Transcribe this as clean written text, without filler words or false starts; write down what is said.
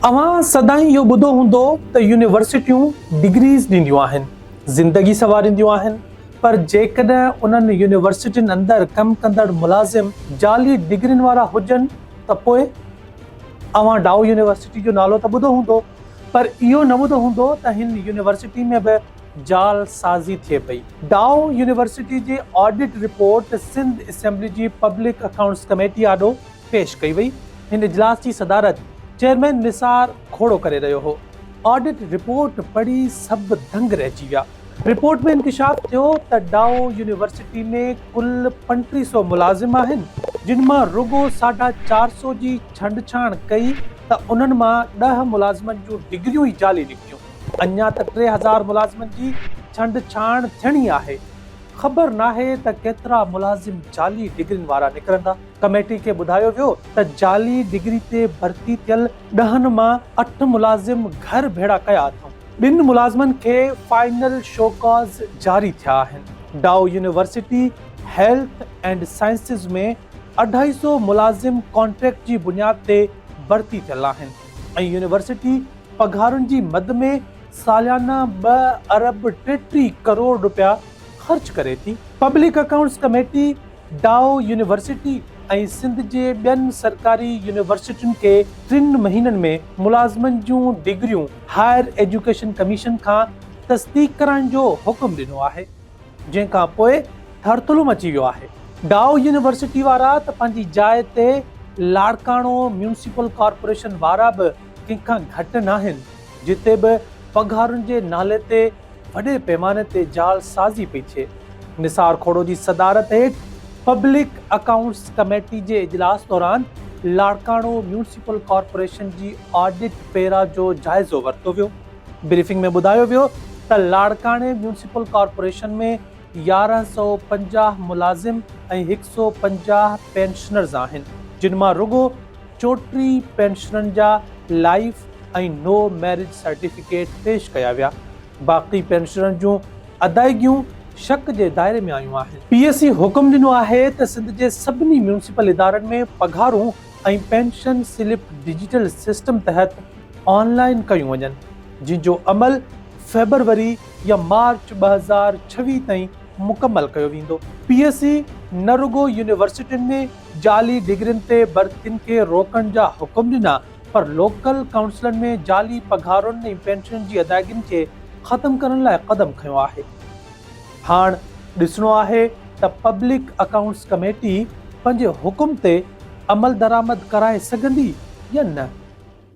اوهان سدائين اهو ٻڌو هوندو ته يونيورسٽيون ڊگريز ڏينديون آهن، زندگي سنوارينديون آهن پر جيڪڏهن انهن يونيورسٽين اندر ڪم ڪندڙ ملازم جعلي ڊگرين وارا هجن ته پوء؟ اوهان ڊائو يونيورسٽي جو نالو ته ٻڌو هوندو پر اهو نه ٻڌو هوندو ته هن يونيورسٽي ۾ به جعل سازي ٿئي پئي. ڊائو يونيورسٽي جي آڊٽ رپورٽ سنڌ اسيمبلي جي پبلڪ اڪائونٽس ڪميٽي آڏو پيش ڪئي وئي. هن اجلاس جي صدارت چيئرمين نثار کوڙو ڪري رهيو هو. آڊٽ رپورٽ پڙهي سڀ دنگ رهجي ويا. رپورٽ ۾ انڪشاف ٿيو ته ڊائو يونيورسٽي ۾ ڪل 35 سئو ملازم آهن، جن مان رڳو ساڍا چار سئو جي ڇنڊڇاڻ ڪئي ته انهن مان ڏهه ملازمن جون ڊگريون ئي جعلي نڪتيون. اڃا ته 3000 ملازمن جي ڇنڊڇاڻ ٿيڻي آهي. خبر ناهي ته ڪيترا ملازم جعلي ڊگرين وارا نڪرندا. ڪميٽي کي ٻڌايو ويو ته جعلي ڊگري تي ڀرتي ٿيل ڏهن مان اٺ ملازم گهر ڀيڙا ڪيا اٿئون. ٻن ملازمن کي فائنل شوڪاز جاري ٿيا آهن. Dow university health and sciences ۾ اڍائي سئو ملازم ڪانٽريڪٽ جي بنياد تي ڀرتي ٿيل آهن ۽ يونيورسٽي پگهارن جي مد ۾ ساليانه ٻه ارب 33 ڪروڙ رپيا خرچ ڪري ٿي. Public accounts committee Dow university ۽ Sindh جي ٻين سرڪاري يونيورسٽين کي ٽن مهينن ۾ ملازمن جون ڊگريون هائر ايجوڪيشن ڪميشن کان تصديق ڪرائڻ جو حڪم ڏنو آهي، جنهن کان پوء ٿرٿلو مچي ويو آهي. ڊائو يونيورسٽي وارا ته پنهنجي جاء تي لاڙڪاڻو ميونسپل ڪارپوريشن وارا به ڪنهن کان گهٽ ناهن، جتي به پگهارن جي نالي تي وڏي پيماني تي جعل سازي پئي ٿئي. نثار کوڙو جي صدارت هيٺ پبلڪ اڪائونٽس ڪميٽي جي اجلاس دوران لاڙڪاڻو ميونسپل ڪارپوريشن جي آڊٽ پيرا جو جائزو ورتو ويو. بريفنگ ۾ ٻڌايو ويو ته لاڙڪاڻي ميونسپل ڪارپوريشن ۾ 1150 ملازم ۽ 150 پينشنرز آهن، جن مان رڳو 34 پينشنرن جا لائيف ۽ نو ميرج سرٽيفڪيٽ پيش ڪيا ويا، باقي پينشنرن جون ادائيگيون شڪ جي دائري ۾ آيون آهن. پي ايس سي حڪم ڏنو آهي ته سنڌ جي سڀني ميونسپل ادارن ۾ پگهارون ۽ پينشن سلپ ڊجيٽل سسٽم تحت آن لائن ڪيون وڃن، جنهن جو عمل فيبروري يا مارچ 2026 تائين مڪمل ڪيو ويندو. پي ايس سي نه رڳو يونيورسٽين ۾ جعلي ڊگرين تي ڀرتين کي روڪڻ جا حڪم ڏنا پر لوڪل ڪائونسلن ۾ جعلي پگهارن ۽ پينشنن جي ادائگين کي ختم ڪرڻ لاء قدم کنيو آهي. هاڻ ڏسڻو آهي ته پبلڪ اڪائونٽس ڪميٽي پنهنجي حڪم تي عملدرآمد ڪرائي سگهندي يا نه.